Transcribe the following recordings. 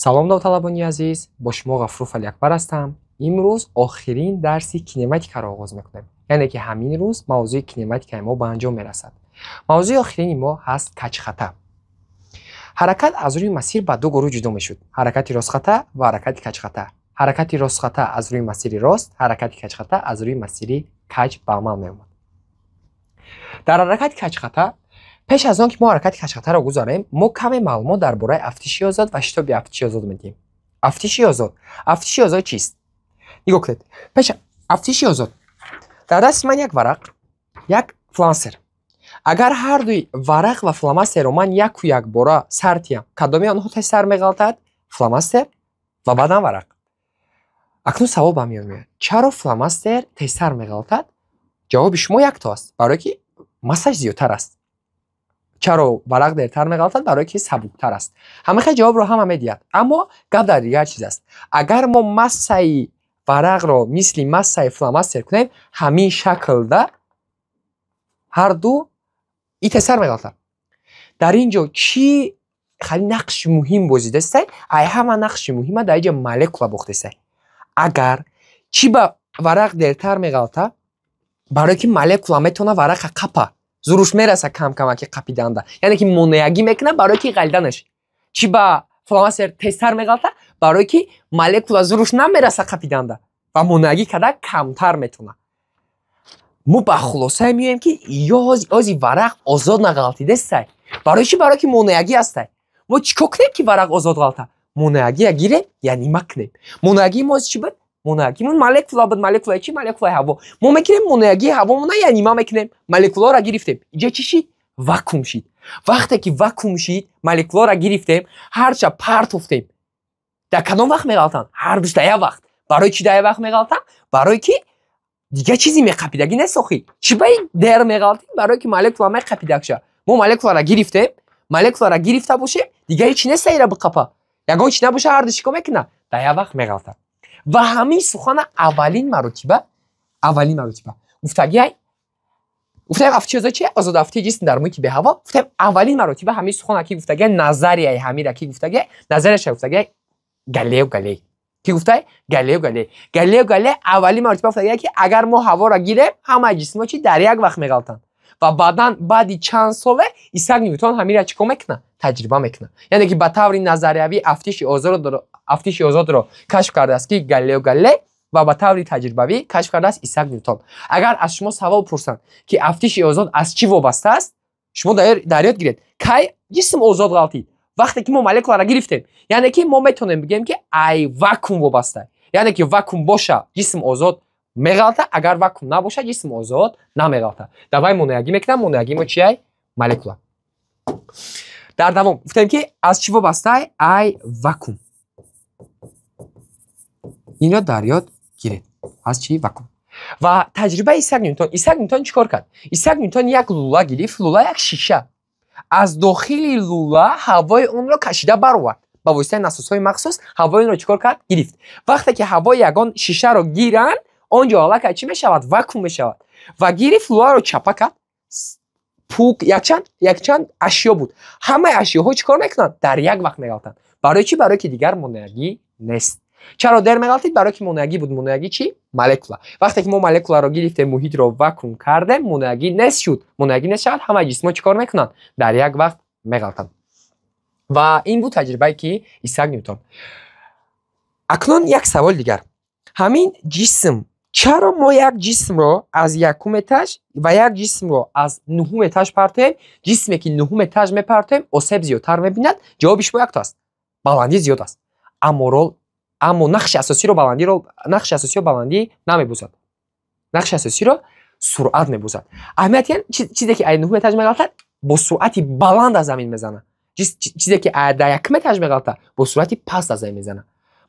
Салом, довталабони азиз, бо шумо Ғафуров Алиакбар ҳастам. Имрӯз охирин дарси кинематикаро оғоз мекунем. Яъне ки ҳамин рӯз мавзӯи кинематикаи мо ба анҷом мерасад. Мавзӯи охирини мо ҳаст каҷхата. Ҳаракат аз рӯи масир ба ду гурӯҳ ҷудо мешуд: ҳаракати ростхата ва ҳаракати каҷхата. Ҳаракати ростхата аз рӯи масири рост, ҳаракати каҷхата аз рӯи масири каҷ ба амал меомад. Дар ҳаракати каҷхата, пеш аз он ки мо ҳаракати каҷхатаро гузарем, мо каме маълумот дар бораи афтиши озод ва шитоби афтиши озод медиҳем. Афтиши озод. Афтиши озод чист? Нигоҳ кунед. Пеш афтиши озод. Дар дасти ман як варақ, як фломастер. Агар ҳар дуи варақ ва фломастерро ман яку якбора сар тиям, кадоми онҳо тезтар меғалтад? Фломастер ва баъдан варақ. Акнун савол ба миён меояд: чаро фломастер тезтар меғалтад? Ҷавоби шумо якто аст: барое ки массаш зиёдтар аст. Чаро варақ дертар меғалтад? Барое ки сабуктар аст. Ҳамаи ҷавобро ҳама медиҳад, аммо гап дар дигар чиз аст. Агар мо массаи варақро мисли массаи фломастер кунем, ҳамин шаклда ҳарду и тезтар меғалтад. Дар ин ҷо чӣ хеле нақши муҳим бозидастай? Ай ҳама нақши муҳима дар инҷа молекула бохтестай. Агар чӣ ба варақ дертар меғалта? Барое ки молекула метавона варақа қапа, зуруш мераса кам-камаки қапиданда, яъне ки монеагӣ мекунад барое ки ғалиданаш. Чӣ ба фломастер тезтар меғалта? Барое ки молекула зуруш намераса қапиданда ва монеагӣ карда камтар метавонад. Мо ба хулосае меоем, ки ё ози варақ озод нағалтидестай. Барои чӣ? Барое ки монеагӣ ҳастай. Мо чӣ кор кунем, ки варақ озод ғалта? Монеагия гирем, яъне кунем. Монеагии мо чӣ буд? Монеагимон молекула буд. Молекулаи чӣ? Молекулаи ҳаво. Мо мегирем монеагии ҳавомона, яънима мекунем. Молекуларо гирифтем, иҷа чӣ шид? Вакуум шид. Вақте ки вакуум шид, молекуларо гирифтем, ҳарча партофтем, дар кадом вақт меғалтанд? Ҳардуш дар як вақт. Барои чӣ дар як вақт меғалтанд? Барое ки дигар чизе меқапидагӣ нест. Охи чӣ ба ин дер меғалтем? Барое ки молекула меқапидагша. Мо молекуларо гирифтем, молекуларо гирифта бошем, дигар ҳеч нест ира биқапа. Ягон чи набоша, ҳарду чӣ кор мекунад? Дар як вақт меғалтад. Ва ҳамин сухана аввалин маротиба гуфтагиай. Гуфтаем, афтиши озод чи? Озодафтии ҷисм дар муҳити беҳаво. Гуфтаем, аввалин маротиба ҳамин сухана ки гуфтагиай, назарияи ҳамира ки гуфтагиай, назарияша гуфтагиай Галилео Галилей. Ки гуфтай? Галилео Галилей. Галилео Галилей аввалин маротиба гуфтагиай, ки агар мо ҳаворо гирем, ҳамаи ҷисмҳо чи дар як вақт меғалтанд. Ва баъдан, баъди чанд соле, Исаак Ньютон ҳамира чӣ кор мекунад? Таҷриба мекунад. Яъне ки ба таври назариявӣ афтиши озодро кашф кардааст ки Галилео Галилей ва ба таври таҷрибавӣ кашф кардааст Исаак Ньютон. Агар аз шумо савол пурсанд, ки афтиши озод аз чӣ вобаста аст, шумо дар ёд гиред, кай ҷисм озод ғалтид? Вақте ки мо молекуларо гирифтем. Яъне ки мо метавонем бигӯем, ки ай вакуум вобаста. Яъне ки вакуум боша, ҷисм озод меғалта, агар вакуум набошад, ҷисм озод намеғалта. Давай монеагӣ мекунам. Монеагии мо чиай? Молекула. Дар давом гуфтем, ки аз чӣ вобастай? Ай вакуум. Инро дар ёд гиред, аз чӣ? Вакуум. Ва таҷрибаи Исаак Ньютон. Исаак Ньютон чӣ кор кард? Исаак Ньютон як лула гирифт, лула як шиша. Аз дохили лула ҳавои онро кашида баровард. Ба воситаи насосҳои махсус ҳавои онро чӣ кор кард? Гирифт. Вақте ки ҳавои ягон шишаро гиранд, он ҷо аллакай чӣ мешавад? Вакуум мешавад. Ва гирифт, луларо чапа кард. Пӯк, якчанд ашё буд. Ҳамаи ашёҳо чӣ кор мекунанд? Дар як вақт меғалтанд. Барои чӣ? Барое ки дигар монеагӣ нест. Чаро дер меғалтид? Барое ки монеагӣ буд. Монеагӣ чӣ? Молекула. Вақте ки мо молекуларо гирифтем, муҳитро вакуум кардем, монеагӣ нест шуд. Монеагӣ нест шавад, ҳамаи ҷисмҳо чӣ кор мекунанд? Дар як вақт меғалтанд. Ва ин буд таҷрибае ки Исаак Ньютон. Акнун як саволи дигар. Ҳамин ҷисм, чаро мо як ҷисмро аз якум этаж ва як ҷисмро аз нуҳум этаж партоем, ҷисме ки нуҳум этаж мепартоем, осеб зиёдтар мебинад? Ҷавоби шумо якто аст: баландӣ зиёд аст. Аммо нақши асосиро баландӣ намебозад, нақши асосиро суръат мебозад. Аҳамияти чизе ки ай нуҳум этаж меғалтад, бо суръати баланд аз замин мезанад, чизе ки дар якум этаж меғалтад, бо суръати паст аз замин мезанад.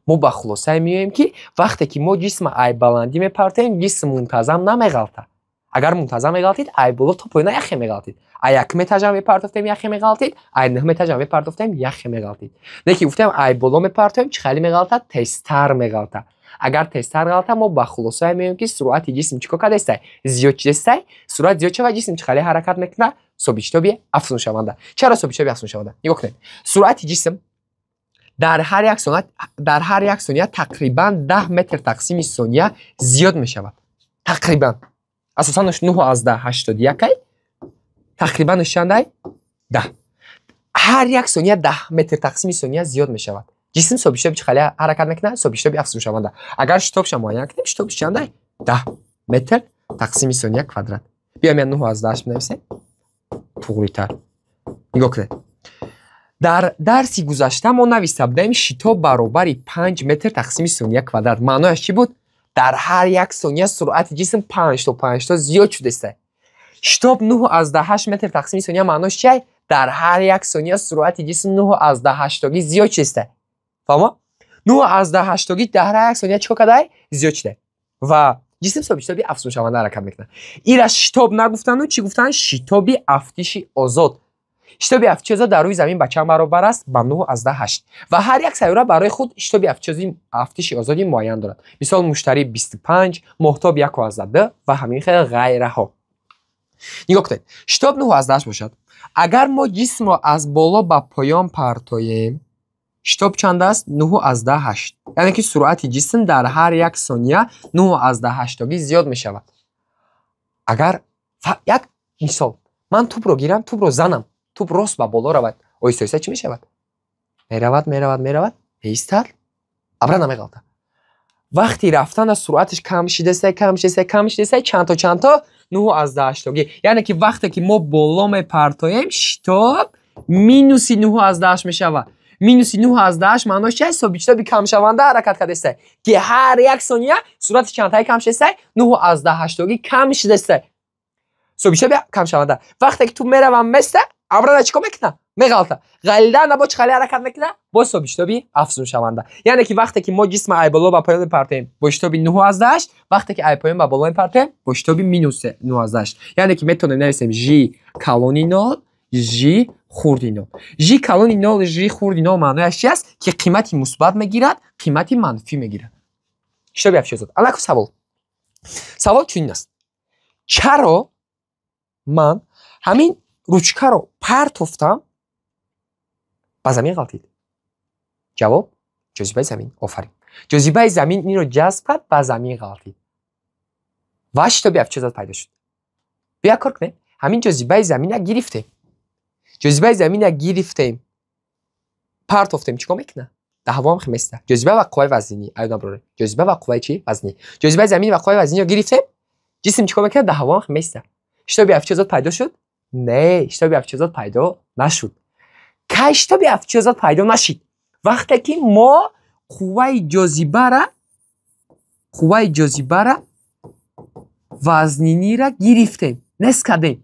Мо ба хулосае меоем, ки вақте ки мо ҷисма ай баландӣ мепартоем, ҷисм мунтазам намеғалтад. Агар мунтазам меғалтид, ай боло то поёна яхе меғалтид. Ай якум этажам мепартофтем, яхе меғалтид, ай нӯҳум этажам мепартофтем, яхе меғалтид. Не ки гуфтем, ай боло мепартоем, чӣ хеле меғалтад? Тезтар меғалтад. Агар тезтар ғалта, мо ба хулосае меоем, ки суръати ҷисм чӣ кор кардастай? Зиёд чидастай. Суръат зиёд шавад, ҷисм чӣ хеле ҳаракат мекунад? Собитшитоби афзуншаванда. Чаро собитшитоби афзуншаванда? Нигоҳ кунед, суръати ҷисм Дар ҳар як сония, дар ҳар як сония тақрибан 10 метр тақсими сония зиёд мешавад. Тақрибан. Асосан 9,81, тақрибан чандай? 10. Ҳар як сония 10 метр тақсими сония зиёд мешавад. Ҷисм собитшитоби чӣ хеле ҳаракат мекунад? Собитшитоби афзуншаванда. Агар шитобша муайян кунем, шитоби чандай? 10 метр тақсими сония квадрат. Биёем 9,8 менависем. Туғритар. Нигоҳ кунед. Дар дарси гузашта мо нависта будем шитоб баробари 5 метр тақсими сония квадрат. Маънояш чӣ буд? Дар ҳар як сония суръати ҷисм 5 то 5 то зиёд шудааст. Шитоб 9,8 метр тақсими сония маънош чист? Дар ҳар як сония суръати ҷисм 9,8 зиёд шудааст. Фаҳмо? 9,8 дар ҳар як сония чӣ кор кардааст? Зиёд шудааст. Ва ҷисм собитшитоби афзуншаванда ҳаракат мекунад. Ира шитоб нагуфтанду чӣ гуфтанд? Шитоби афтиши озод. Шитоби афтиши озод дар рӯи замин ба чанд баробар аст? Ба 9,8. Ва ҳар як сайёра барои худ шитоби афтиши озоди муайян дорад. Мисол Муштарӣ 25, Моҳтоб 1,2 ва ҳамин хел ғайраҳо. Нигоҳ кунед. Шитоб 9,8 бошад. Агар мо ҷисмро аз боло ба поён партоем, шитоб чанд аст? 9,8. Яъне ки суръати ҷисм дар ҳар як сония 9,8 зиёд мешавад. Агар як мисол, ман тӯпро гирам, тӯпро занам, тӯп рост ба боло равад, оҳиста оҳиста чӣ мешавад? Меравад, меравад, меравад, меистад, абра намеғалтад. Вақти рафтан аз суръаташ кам шидааст, кам шидааст, кам шидааст, чанд то 9,8. Яъне ки вақте ки мо боло мепартоем, шитоб минуси 9,8 мешавад. Минуси 9,8 маънош чист? Собитшитоби камшаванда ҳаракат кардааст, ки ҳар як сония суръати чандтаи кам шудааст? 9,8 кам шудааст. Собитшитоби камшаванда. Вақте ки тӯп меравад места, абрада чӣ кор мекунад? Меғалтад. Ғалидан бо чӣ хеле ҳаракат мекунад? Бо собитшитоби афзуншаванда. Яъне ки вақте ки мо ҷисм ай боло ба поён мепартоем, бо шитоби 9,8, вақте ки ай поён ба боло мепартоем, бо шитоби минус 9,8. Яъне ки метавонем нависем Ж калони 0, Ж хурди 0. Ж калони 0, Ж хурди 0 маънояш чи аст? Ки қимати мусбат мегирад, қимати манфӣ мегирад. Шитоби афтиши озод. Аллакай савол. Савол чунин аст. Чаро ман ҳамин ручкаро партофтам, ба замин ғалтид? Ҷавоб: ҷозибаи замин. Офарин. Ҷозибаи замин инро ҷазб кард, ба замин ғалтид. Ва шитоби афтиши озод пайдо шуд. Бия кор кунем. Ҳамин ҷозибаи заминро гирифтем. Ҷозибаи заминро гирифтем. Партофтем, чӣ кор мекунад? Дар ҳаво ҳам хеместа. Ҷозиба ва қувваи вазнинӣ. Аюд набарорем. Ҷозиба ва қувваи чӣ? Вазнинӣ. Ҷозибаи замин ва қувваи вазниниро гирифтем. Ҷисм чӣ кор мекунад? Дар ҳаво ҳам хеместа. Шитоби афтиши озод пайдо шуд? Не, шитоби афтиши озод пайдо нашуд. Кай шитоби афтиши озод пайдо нашид? Вақте ки мо қувваи ҷозибара вазниниро гирифтем, нест кардем.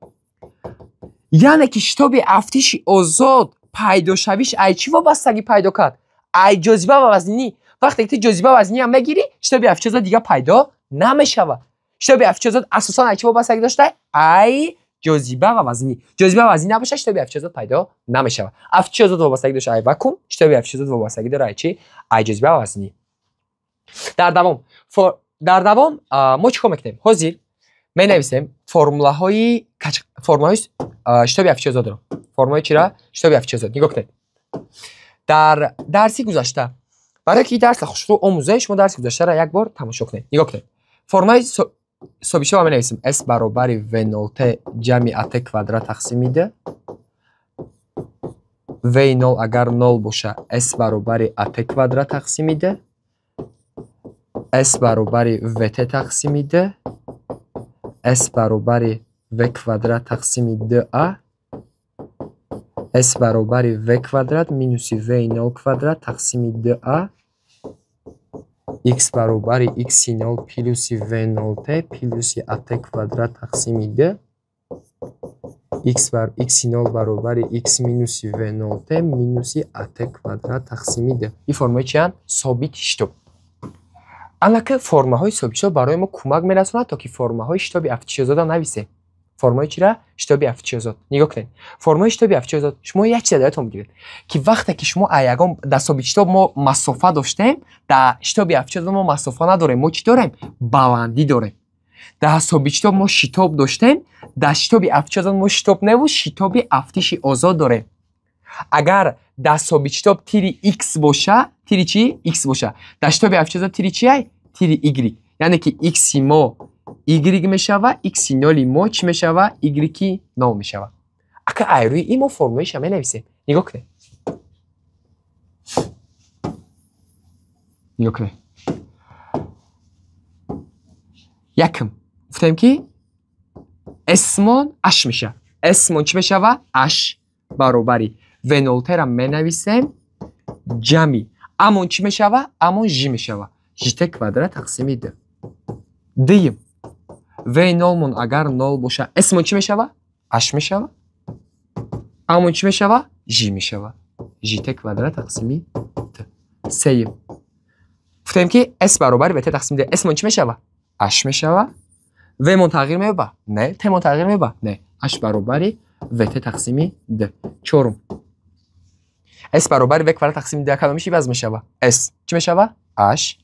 Яъне ки шитоби афтиши озод пайдошавиш ай чӣ вобастагӣ пайдо кард? Ай ҷозиба ва вазнинӣ. Вақте ки ту ҷозиба вазниниам мегирӣ, шитоби афтиши озод дигар пайдо намешавад. Шитоби афтиши озод асосан ай чӣ вобастагӣ дошта? Ай ҷозиба ва вазнинӣ. Ҷозиба ва вазнинӣ набошад, шитоби афтиши озод пайдо намешавад. Афтиши озод вобастагӣ дошта ай вакуум, шитоби афтиши озод вобастагӣ дорад ай чӣ? Ай ҷозиба ва вазнинӣ. Дар давом мо чӣ кор мекунем? Ҳозир менависем формулаҳои шитоби афтиши озодро. Формулаи чиро? Шитоби афтиши озод. Нигоҳ кунед. Дар дарси гузашта, барои ки дарсро хушрӯ омӯзед, шумо дарси гузаштаро як бор тамошо кунед. Нигоҳ кунед. Формулаи собитшитобро менависем. S баробари V0t ҷамъи at квадрат тақсими d. V0 агар 0 боша, S баробари at квадрат тақсими d. S баробари vt тақсими d. S баробари v квадрат тақсими dA. S баробари v квадрат минуси v0 квадрат тақсими dA. X баробари x0 плюси v0t плюси at квадрат тақсими d. X0 баробари x минуси v0t минуси at квадрат тақсими d. Ин формулаи чиянд? Собити шитоб. Аллакай формулаҳои собити шитоб барои мо кӯмак мерасонад, то ки формулаҳои шитоби афтиши озодро нависем. Формулаи чира? Шитоби афтиши озод. Нигоҳ кунед. Формулаи шитоби афтиши озод. Шумо як чиз дар ёдтон бигиред, ки вақте ки шумо ягон дар собити шитоб мо масофа доштем, дар шитоби афтиши озод мо масофа надорем. Мо чӣ дорем? Баландӣ дорем. Дар собити шитоб мо шитоб доштем, дар шитоби афтиши озод мо шитоб неву шитоби афтиши озод дорем. Агар дар собитшитоб тири x боша, тири чӣ? X боша. Дар шитоби афтишозод тири чи ай? Тири y. Яъне ки x мо y мешава, x ноли мо чӣ мешава? Y нол мешава. Ака ай рӯи ин мо формулаиша менависем. Нигоҳ кунед. Нигоҳ кунед. Якм. Гуфтем ки S-мон H мешава. S-мон чӣ мешава? H баробари V0-ро менависем ҷамъи. Амон чӣ мешава? Амон J мешава. J квадрат тақсими 2. Дуюм. V0-мон агар 0 боша, S-мон чӣ мешава? H мешава. Амон чӣ мешава? J мешава. J квадрат тақсими 2. Сеюм. Гуфтем ки S баробари VT тақсими 2. S-мон чӣ мешава? H мешава. V-мон тағйир меёбад? Не. T-мон тағйир меёбад? Не. H баробари VT тақсими 2. Чорум. S баробари V квадрат тақсими 2 кадомиш иваз мешава? S чӣ мешава? H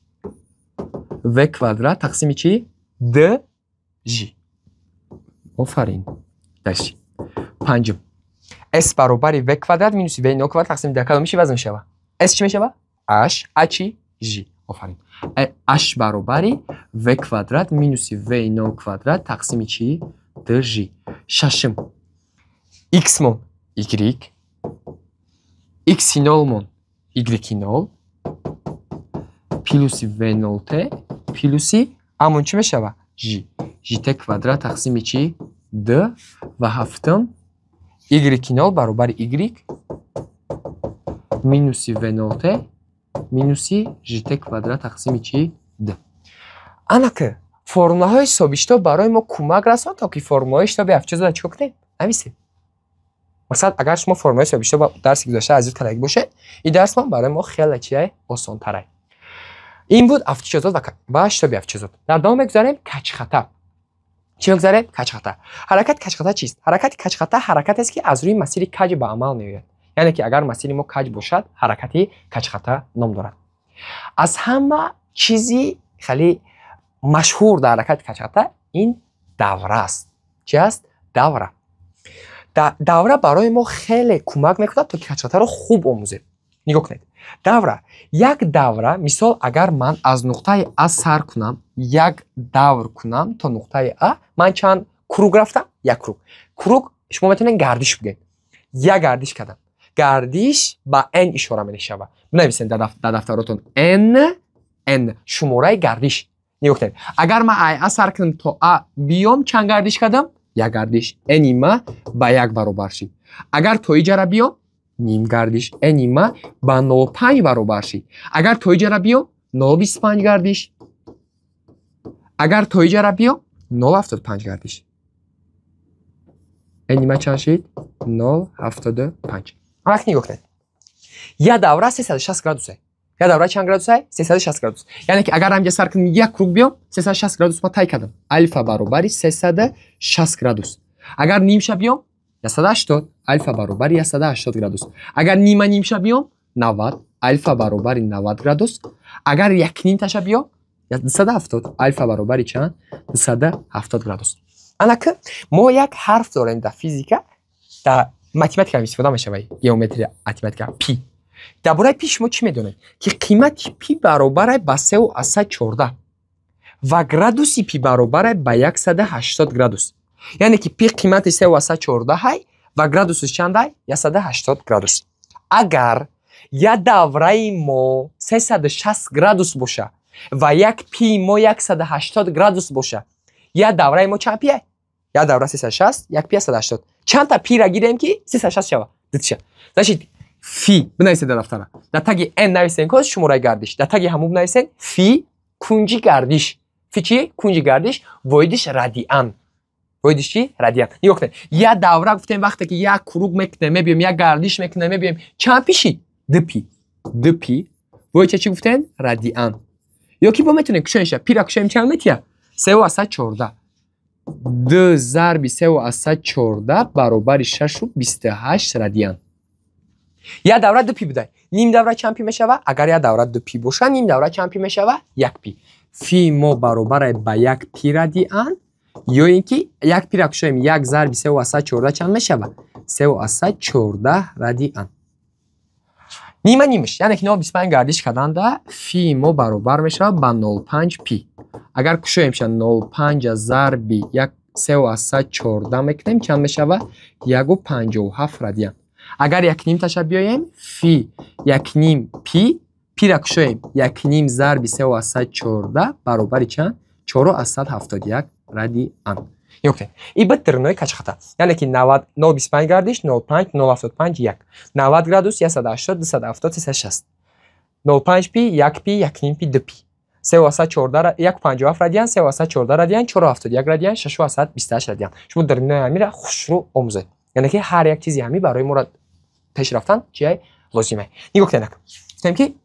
V квадрат тақсими чӣ? 2 J. Офарин. Дальше. Панҷум. S баробари V квадрат минуси V нол квадрат тақсими 2 кадомиш иваз мешава? S чӣ мешава? H, A чӣ? J. Офарин. H баробари V квадрат минуси V нол квадрат тақсими чӣ? 2J. Шашум. X-мон Y, X нолмон Y нол плюси V нол T плюси амон чӣ мешава? J. J квадрат тақсими чӣ? 2 ва ҳафтум Y нол баробари Y минуси V нол T минуси J квадрат тақсими чӣ? 2. Анаки формулаҳои собитшитоб барои мо кӯмак расонд, то ки формулаҳои шитоби афтишозодро чӣ кунем? Нависем. Масалан, агар шумо формулаи собитшитоб дарси гузашта аз ёд карда бошед, ин дарс барои мо хеле чие осонтар. Ин буд афтишозод ва шитоби афтишозод. Дар давом мегузарем каҷхата. Чӣ мегузарем? Каҷхата. Ҳаракати каҷхата чист? Ҳаракати каҷхата ҳаракатест, ки аз рӯи масири каҷ ба амал меояд. Яъне ки агар масири мо каҷ бошад, ҳаракати каҷхата ном дорад. Аз ҳама чизи хеле машҳур дар ҳаракати каҷхата ин давра аст. Чӣ аст? Давра. Давра барои мо хеле кӯмак мекунад, то ки каҷхатаро хуб омӯзем. Нигоҳ кунед. Давра. Як давра, мисол, агар ман аз нуқтаи А сар кунам, як давр кунам то нуқтаи А, ман чанд круг рафтам? Як круг. Круг шумо метавонед гардиш бигӯед. Як гардиш кардам. Гардиш ба N ишора мешавад. Бинависед дар дафтаротон N, N шумораи гардиш. Нигоҳ кунед. Агар ман А сар кунам то А биём, чанд гардиш кардам? Як гардиш. N ма ба як баробар шид. Агар то иҷара биём, ним гардиш. N ма ба 0,5 баробар шид. Агар то иҷара биём, 0,25 гардиш. Агар то иҷара биём, 0,75 гардиш. N ма чанд шид? 0,75. Вақт нигоҳ кунед. Як давра 360 градус. Як давра чанд градус? 360 градус. Яъне ки агар ҳамҷа сар кунем як круг биём, 360 градус ма тай кардам. Алфа баробари 360 градус. Агар нимша биём, 180, алфа баробари 180 градус. Агар нима нимша биём, 90, алфа баробари 90 градус. Агар як нимташа биём, 270, алфа баробари чанд? 270 градус. Анаки мо як ҳарф дорем дар физика, дар математика истифода мешавад, геометрия, математика, пи. Дар бораи пи шумо чӣ медонед? Ки қимати пи баробар ба 3,14 ва градуси пи баробар ба 180 градус. Яъне ки пи қимати 3,14 ва градусиш чанд? 180 градус. Агар як давраи мо 360 градус боша ва як пи мо 180 градус боша, як давраи мо чанд пи? Як давра 360, як пи 180. Чанд та пира гирем ки 360 шава? Дутша. Значит, фи бинависед дар дафтара. Дар таги n нависен ко шумораи гардиш. Дар таги ҳамун бинависен фи кунҷи гардиш. Фи чи? Кунҷи гардиш, воҳидиш радиан. Воҳидиш чи? Радиан. Нигоҳ кунед. Як давра гуфтем вақте ки як круг мекунем, мебиём, як гардиш мекунем, мебиём, чанд пи шид? Ду пи. Ду пи. Воҳидша чӣ гуфтем? Радиан. Ё ки бо метавонем кушоеша. Пира кушоем чанд метия? 3,14. 2 зарби 3,14 баробари 6,28 радиан. Як давра 2 пи будай. Ним давра чанд пи мешава? Агар як давра 2 пи боша, ним давра чанд пи мешава? 1 пи. Фи мо баробар ба 1 пи радиан, ё ин ки 1 пира кушоем 1 зарби 3,14 чанд мешава? 3,14 радиан. Нима нимаш, яъне ки 0,25 гардиш карданда фи мо баробар мешавад ба 0,5 пи. Агар кушоем ша 0,5 зарби 3,14 мекунем, чанд мешавад? 1,57 радиан. Агар 1,5 таша биёем, фи 1,5 пи, пира кушоем 1,5 зарби 3,14 баробари чанд? 4,71 радиан. Нигоҳ и ба дрной качхата. Яъне ки 0,25 гардиш 0,5 0,75 1. 90 градус 180 270 360. 0,5 пи 1 пи 1,5 пи 2 пи. 3,14 1,57 радиан 3,14 радиан 4,71 радиан 6,28 радиан. Шумо дрной ҳамира хушрӯ омӯзед. Яъне ки ҳар як чизи ҳами барои моро пеш рафтан чие лозиме. Нигоҳ кунед. Гуфтем ки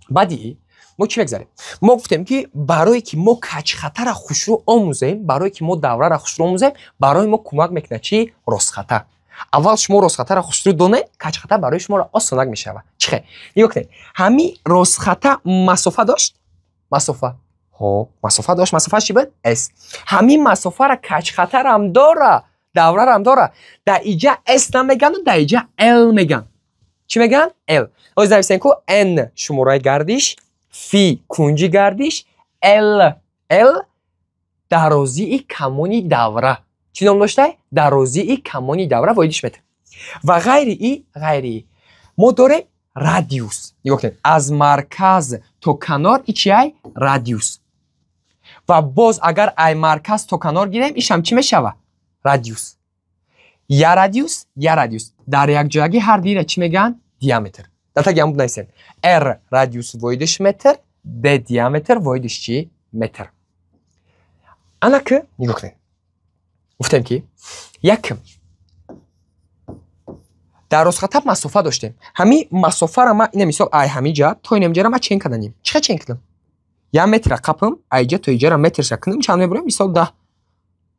баъди мо чӣ мегзарем? Мо гуфтем ки барое ки мо качхатара хушрӯ омӯзем, барое ки мо даврара хушрӯ омӯзем, барои мо кӯмак мекунад чӣ? Ростхата. Аввал шумо ростхатара хушрӯ донед, качхата барои шуморо осонак мешавад. Чӣ хел? Нигоҳ кунед. Ҳами ростхата масофа дошт? Масофа. Ҳо, масофа дошт. Масофааш чӣ буд? S. Ҳамин масофара качхатарам дора, даврарам дора. Дар иҷа S намеганду, дар иҷа L меган. Чӣ меган? L. Ҳозир нависем ку N шумораи гардиш, фи кунҷи гардиш, L дарозии камони давра. Чӣ ном дошта? Дарозии камони давра воҳидиш метр. Ва ғайри и мо дорем радиус. Нигоҳ кунед, аз марказ то канор и чиай? Радиус. Ва боз агар ай марказ то канор гирем, ишам чӣ мешава? Радиус. Я радиус, я радиус. Дар якҷоягӣ ҳар дуира чӣ мегӯянд? Диаметр. Дар таги ҳам бинависем. R радиус воҳидиш метр, D диаметр воҳидиш чӣ? Метр. Ана ки нигоҳ кунед. Гуфтем ки якм дар ростхата масофа доштем. Ҳамин масофара ма ина мисол ай ҳамин ҷа то ин ҷара ма чен карданем. Чӣ хел чен кунам? Як метра қапам, ай ҷа то иҷара метрша кунам, чанд мебурем? Мисол 10.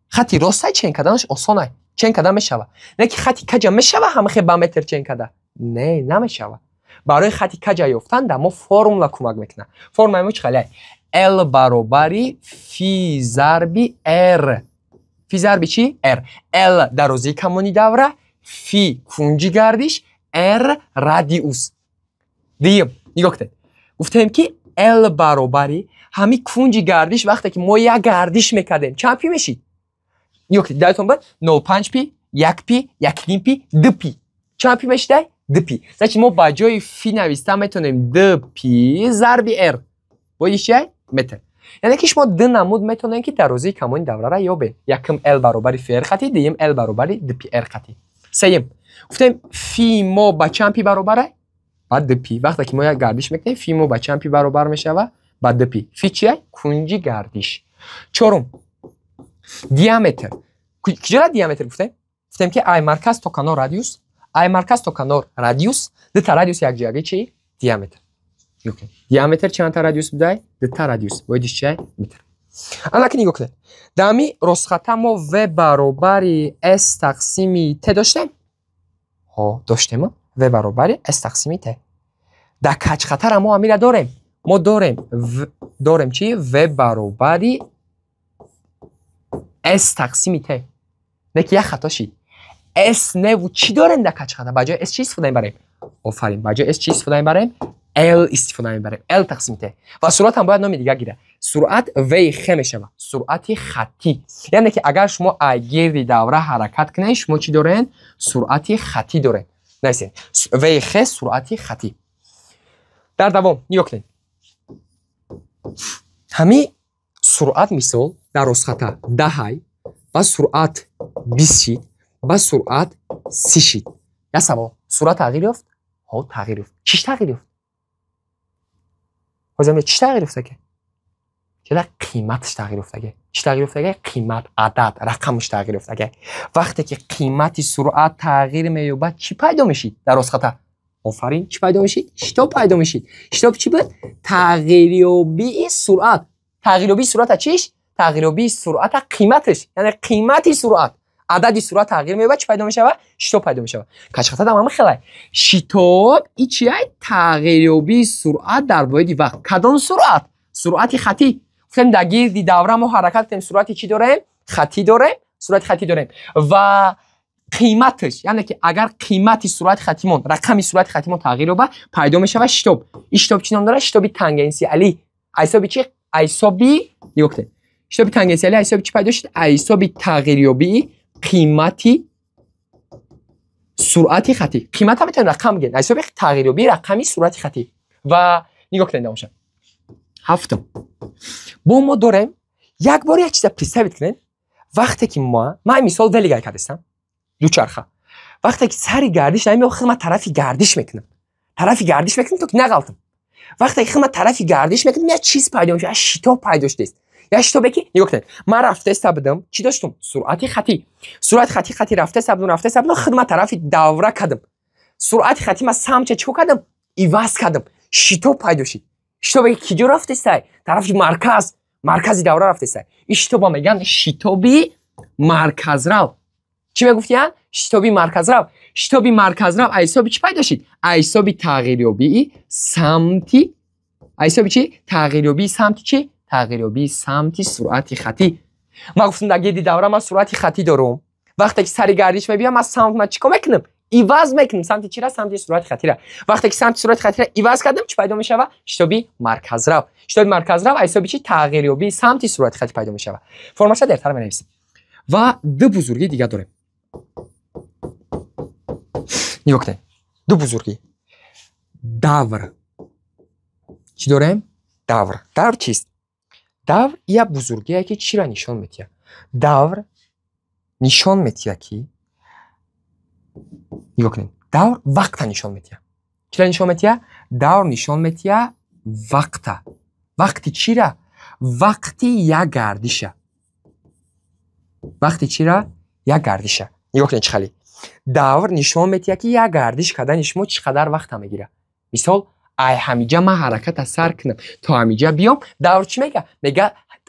Хати ростай чен карданаш осонай. Чен кардан мешава. Не ки хати каҷа мешава ҳама хел ба метр чен карда. Не, намешава. Барои хати каҷа ёфтан дар мо формула кӯмак мекунад. Формулаи мо чӣ хел? L баробари фи зарби R. Фи зарби чӣ? R. L дарозии камони давра, фи кунҷи гардиш, R радиус. Дуюм, нигоҳ кунед. Гуфтем ки L баробари ҳамин кунҷи гардиш вақте ки мо як гардиш мекардем, чанд пи мешид? Нигоҳ кунед, даётон буд 0,5 пи, 1 пи, 1,5 пи, 2 пи. Чанд пи мешидай? 2 пи. Значит, мо ба ҷои фи нависта метавонем 2 пи зарби R. Воҳидиш чиай? Метр. Яъне ки шумо ду намуд метавонед ки дарозии камони даврара ёбед. Якум L баробари фи R хати, дуюм L баробари 2 пи R хати. Сеюм, гуфтем фи мо ба чанд пи баробар? Ба 2 пи. Вақте ки мо як гардиш мекунем, фи мо ба чанд пи баробар мешавад? Ба 2 пи. Фи чиай? Кунҷи гардиш. Чорум, диаметр. Куҷора диаметр гуфтем? Гуфтем ки ай марказ то канор радиус, ай марказ то канор радиус, дута радиус якҷоягӣ чи? Диаметр. Диаметр чандта радиус будай? Дута радиус. Воҳидиш чиай? Метр. Ана ки нигоҳ кунед. Дар ҳамин ростхата мо V баробари S тақсими T доштем? Ҳо, доштем. V баробари S тақсими T. Дар каҷхатара мо ҳамира дорем. Мо дорем дорем чи? V баробари S тақсими T. Не ки як хато шид. S неву чӣ дорем дар каҷхата? Ба ҷои S чӣ истифода мебарем? Офарин, ба ҷои S чӣ истифода мебарем? L истифода мебарем. L тақсими T. Ва суръат ҳам бояд номи дигар гирад. Суръат V х мешавад. Суръати хаттӣ. Яъне ки агар шумо ай гирди давра ҳаракат кунед, шумо чӣ доред? Суръати хаттӣ доред. Нависед. V х суръати хаттӣ. Дар давом нигоҳ кунед. Ҳамин суръат мисол дар ростхата 10 ба суръат 20 шид, ба суръат 30 шид. Як савол. Суръат тағйир ёфт? Ҳо, тағйир ёфт. Чиш тағйир ёфт? Ҳозир чиш тағйир ёфтаге? Чида қиматаш тағйир ёфтаге. Чӣ тағйир ёфтаге? Қимат, адад, рақамаш тағйир ёфтаге. Вақте ки қимати суръат тағйир меёбад, чӣ пайдо мешид дар ростхата? Офарин, чӣ пайдо мешид? Шитоб пайдо мешид. Шитоб чӣ буд? Тағйирёбии суръат. Тағйирёбии суръата чиш? Тағйирёбии суръата қиматаш, яъне қимати суръат. Адади суръат тағйир меёбад, чӣ пайдо мешавад? Шитоб пайдо мешавад. Каҷхата ҳам ҳамин хелай. Шитоб и чиай? Тағйирёбии суръат дар воҳиди вақт. Кадом суръат? Суръати хаттӣ. Гуфтем дар гирди давра мо ҳаракат кунем, суръати чӣ дорем? Хаттӣ дорем, суръати хаттӣ дорем. Ва Қиматаш, яъне ки агар қимати суръати хаттимон, рақами суръати хаттимон тағйир ёбад, пайдо мешавад шитоб. Ин шитоб чӣ ном дорад? Шитоби тангенсиалӣ. Ҳисоби чӣ? Ҳисоби, нигоҳ кунед. Шитоби тангенсиалӣ ҳисоби чӣ пайдо шуд? Ҳисоби тағйирёбии қимати суръати хаттӣ. Қимат ҳам метавонем рақам бигирем. Ҳисоби тағйирёбии рақами суръати хаттӣ. Ва нигоҳ кунед намоша. Ҳафтум. Бо мо дорем як бор як чиза представить кунед. Вақте ки ман мисол велигай кардастам, дучарха. Вақте ки сари гардиш намеояд, худ ман тарафи гардиш мекунам. Тарафи гардиш мекунам то ки нағалтам. Вақте ки худ ман тарафи гардиш мекунам, як чиз пайдо мешавад, як шитоб пайдо шудааст. Як шитобе ки нигоҳ кунед. Ман рафтаиста будам, чӣ доштум? Суръати хаттӣ. Суръати хаттӣ хаттӣ рафтаиста будам, худ ман тарафи давра кардам. Суръати хаттӣ ман самтча чӣ кардам? Иваз кардам. Шитоб пайдо шуд. Шитобе ки киҷо рафтаистай? Тарафи марказ, маркази давра рафтаистай. Ин шитоба мегӯянд шитоби марказрав. Чӣ мегуфтиянд? Шитоби марказрав. Шитоби марказрав аз ҳисоби чӣ пайдо шуд? Аз ҳисоби тағйирёбии самти, аз ҳисоби чӣ? Тағйирёбии самти чӣ? Тағйирёбии самти суръати хаттӣ. Ман гуфтам дар гирди давра ман суръати хаттӣ дорам. Вақте ки сари гардиш мебиям, ман самт ман чӣ кор мекунам? Иваз мекунам. Самти чира? Самти суръати хаттира. Вақте ки самти суръати хаттира иваз кардам, чӣ пайдо мешавад? Шитоби марказрав. Шитоби марказрав аз ҳисоби чӣ? Тағйирёбии самти суръати хаттӣ пайдо мешавад. Формаша дертар менависем. Ва ду бузургии дигар дорем. Нигоҳ кунед. Ду бузургӣ. Давр. Чӣ дорем? Давр. Давр чист? Давр як бузургие ки чиро нишон медиҳад? Давр нишон медиҳад ки, нигоҳ кунед, давр вақта нишон медиҳад. Чиро нишон медиҳад? Давр нишон медиҳад вақта. Вақти чира? Вақти як гардиша. Вақти чира? Як гардиша. Нигоҳ кунед чӣ хеле. Давр нишон медиҳад ки як гардиш кардани шумо чӣ қадар вақта мегирад. Мисол, ай ҳамиҷа ман ҳараката сар кунам то ҳамиҷа биём, давр чӣ мега? Мега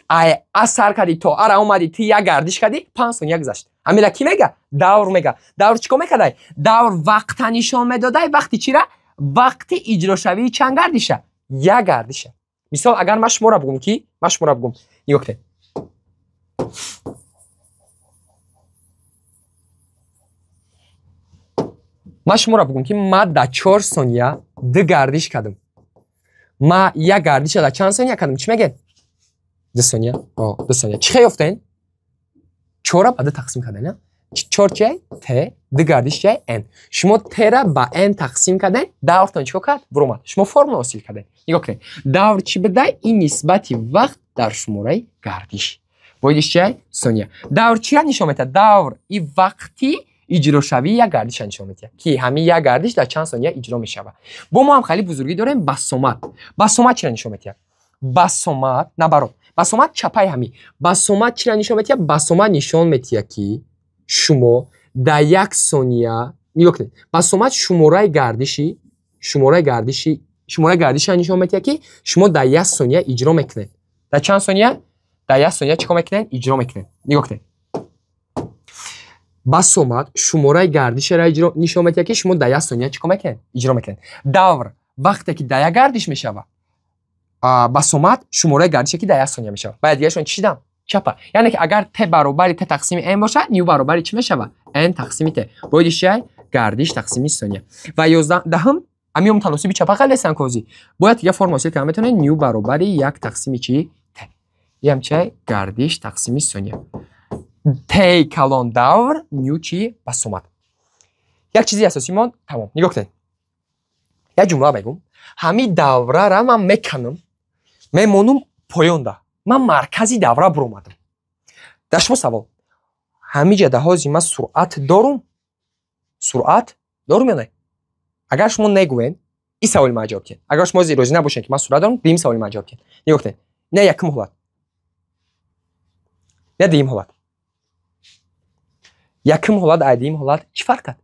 ай аз сар кардӣ то ара омадӣ, ту як гардиш кардӣ, 5 сония гузашт. Ҳамила кӣ мега? Давр мега. Давр чӣ кор мекардай? Давр вақта нишон медодай, вақти чира? Вақти иҷрошавии чанд гардиша? Як гардиша. Мисол, агар ман шуморо бигӯм ки, ман шуморо бигӯм, нигоҳ кунед. Ман шуморо бигӯм ки ман дар 4 сония ду гардиш кардам. Ман як гардиша дар чанд сония кардам? Чӣ мегӯед? 2 сония. 2 сония. Чӣ хел ёфтед? 4-ро ба 2 тақсим кардем, не? 4 чӣ? Т, 2 гардиш чӣ? N. Шумо Т-ро ба N тақсим кардем, давртон чӣ кард? Буромад. Шумо формула ҳосил кардед. Нигоҳ кунед. Давр чӣ буда? Ин нисбати вақт дар шумораи гардиш. Воҳидиш чӣ? Сония. Давр чиро нишон медиҳад? Давр и вақти иҷрошавии як гардиша нишон медиҳад, ки ҳамин як гардиш дар чанд сония иҷро мешавад. Бо мо ҳам хеле бузургӣ дорем басомад. Басомад чиро нишон медиҳад? Басомад, набарот. Басомад чапаи ҳамин. Басомад чиро нишон медиҳад? Басомад нишон медиҳад ки шумо дар як сония, нигоҳ кунед, басомад шумораи гардиши, шумораи гардиша нишон медиҳад ки шумо дар як сония иҷро мекунед. Дар чанд сония? Дар як сония чӣ кор мекунед? Иҷро мекунед. Нигоҳ кунед. Басомад шумораи гардишро нишон медиҳад ки шумо дар як сония чӣ кор мекунед? Иҷро мекунед. Давр вақте ки дар як гардиш мешавад, басомад шумораи гардише ки дар як сония мешавад. Баъд дигарашон чӣ шидам? Чапа. Яъне ки агар Т баробари Т тақсими N бошад, ню баробари чӣ мешавад? N тақсими Т. Воҳидиш чӣ? Гардиш тақсими сония. Ва 11-ум ҳамин мутаносиби чапа қалесан козӣ. Бояд дигар формула ҳосил карда метавонед ню баробари 1 тақсими чӣ? Т. Ин чӣ? Гардиш тақсими сония. Т калон давр, ню чӣ? Басомад. Як чизи асосӣ мон тамом. Нигоҳ кунед. Як ҷумла мегӯм. Ҳамин даврара ман меканам, мемонум поёнда. Ман маркази давра буромадам. Дар шумо савол. Ҳамиҷа дар ҳози ман суръат дорум? Суръат дорум ё не? Агар шумо негӯед, ин саволи ман ҷавоб диҳед. Агар шумо розӣ набошед ки ман суръат дорум, дуюм саволи ман ҷавоб диҳед. Нигоҳ кунед. Не якум ҳолат. Не дуюм ҳолат. Якум ҳолат ай дуюм ҳолат чӣ фарқ кард?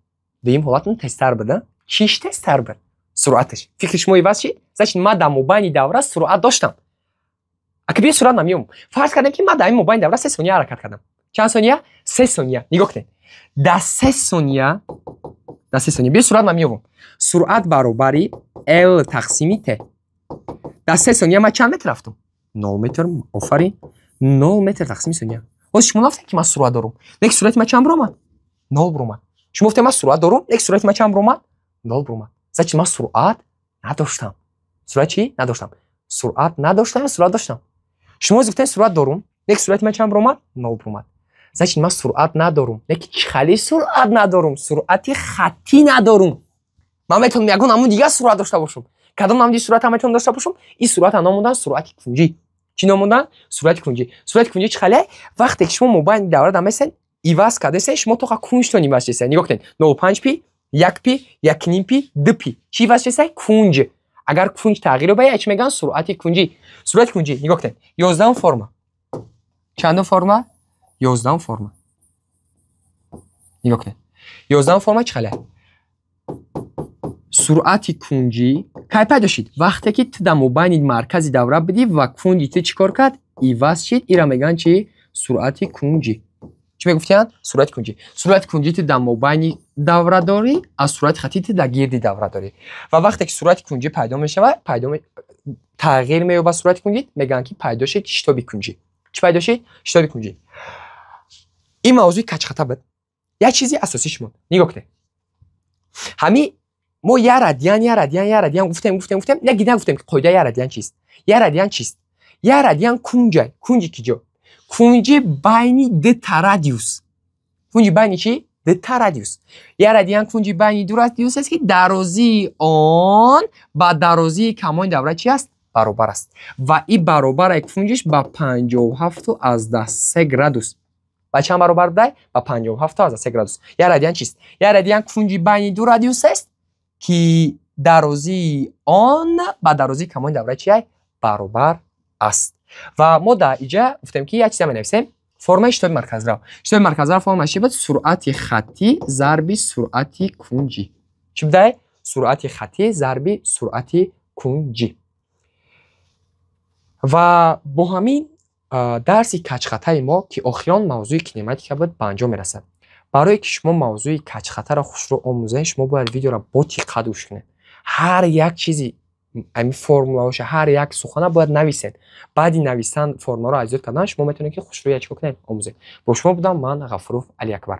Дуюм ҳолат тезтар буд, чиш тезтар буд? Суръаташ. Фикри шумо иваз шид? Значит, ман дар мобайни давра суръат доштам. Ака биё суръат намеёбам. Фарз кардем ки ман дар ин мобайни давра 3 сония ҳаракат кардам. Чанд сония? 3 сония. Нигоҳ кунед. Дар 3 сония, дар 3 сония биё суръат намеёбам. Суръат баробари L тақсими T. Дар 3 сония ман чанд метр рафтам? 0 метр. Офарин. 0 метр тақсими сония. Ҳозир шумо нафтед ки ман суръат дорам. Лекин суръати ман чанд баромад? Нол буромад. Шумо гуфтем, ман суръат дорум, як суръати ман чанд буромад? Нол буромад. Значит, ман суръат надоштам. Суръат чӣ? Надоштам. Суръат надоштам ё суръат доштам? Шумо гуфтем, суръат дорум, як суръати ман чанд буромад? Нол буромад. Значит, ман суръат надорум. Леки чӣ хали суръат надорум? Суръати хаттӣ надорум. Ман метавонам ягон намуди дигар суръат дошта бошам. Кадом намуди суръата метавонам дошта бошам? Ин суръата ном мондан суръати кунҷӣ. Чӣ ном мондан? Суръати кунҷӣ. Суръати кунҷӣ чӣ хале? Вақте ки шумо мобайни давра дамесен, иваз кардесен, шумо тоқа кунҷтон иваз шудесен. Нигоҳ кунед: 0,5 пи, 1 пи, 1,5 пи, 2 пи. Чӣ иваз шудесен? Кунҷ. Агар кунҷ тағйир ёбад, чӣ мегӯянд? Суръати кунҷӣ. Суръати кунҷӣ, нигоҳ кунед, 11-ум форма. Чандум форма? 11-ум форма. Нигоҳ кунед, 11-ум форма чӣ хале? Суръати кунҷӣ кай пайдо шид? Вақте ки ту дар мобайни маркази давра будӣ ва кунҷи ту чӣ кор кард? Иваз шид. Ира мегӯянд чӣ? Суръати кунҷӣ. Чӣ мегуфтиянд? Суръати кунҷӣ. Суръати кунҷӣ ту дар мобайни давра дорӣ, аз суръати хаттӣ ту дар гирди давра дорӣ. Ва вақте ки суръати кунҷӣ пайдо мешавад, пайдо тағйир меёбад суръати кунҷӣ, мегӯянд, ки пайдо шид шитоби кунҷӣ. Чӣ пайдо шид? Шитоби кунҷӣ. Ин мавзӯи каҷхата буд. Як чизи асосӣ шумо нигоҳ кунед: ҳами мо як радиан, як радиан, як радиан гуфтем, гуфтем, гуфтем, яки нагуфтем, ки қоидаи як радиан чист. Як радиан чист? Як радиан кунҷа. Кунҷи киҷо? Кунҷи байни дута радиус. Кунҷи байни чӣ? Дута радиус. Як радиан кунҷи байни ду радиус аст, ки дарозии он ба дарозии камони давра чи аст? Баробар аст. Ва и баробараи кунҷиш ба 57,3 градус. Ба чанд баробар будай? Ба 57,3 градус. Як радиан чист? Як радиан кунҷи байни ду радиус аст, ки дарозии он ба дарозии камони давра чи баробар аст. Ва мо дар иҷа гуфтем, ки як чиза менависем: формаи шитоби марказрав. Шитоби марказрав формааш чи буд? Суръати хаттӣ зарби суръати кунҷӣ. Чӣ будай? Суръати хаттӣ зарби суръати кунҷӣ. Ва бо ҳамин дарси каҷхатаи мо, ки охирон мавзӯи кинематика буд, ба анҷом мерасад. Барое ки шумо мавзӯи каҷхатаро хушрӯ омӯзед, шумо бояд видеоро бо диққат гӯш кунед. Ҳар як чизи ами формулаоша, ҳар як сухана бояд нависед. Баъди нависан, формуларо аз ёд кардан, шумо метавонед, ки хушрӯя чӣ кор кунед? Омӯзед. Бо шумо будам ман, Ғафуров Алиакбар.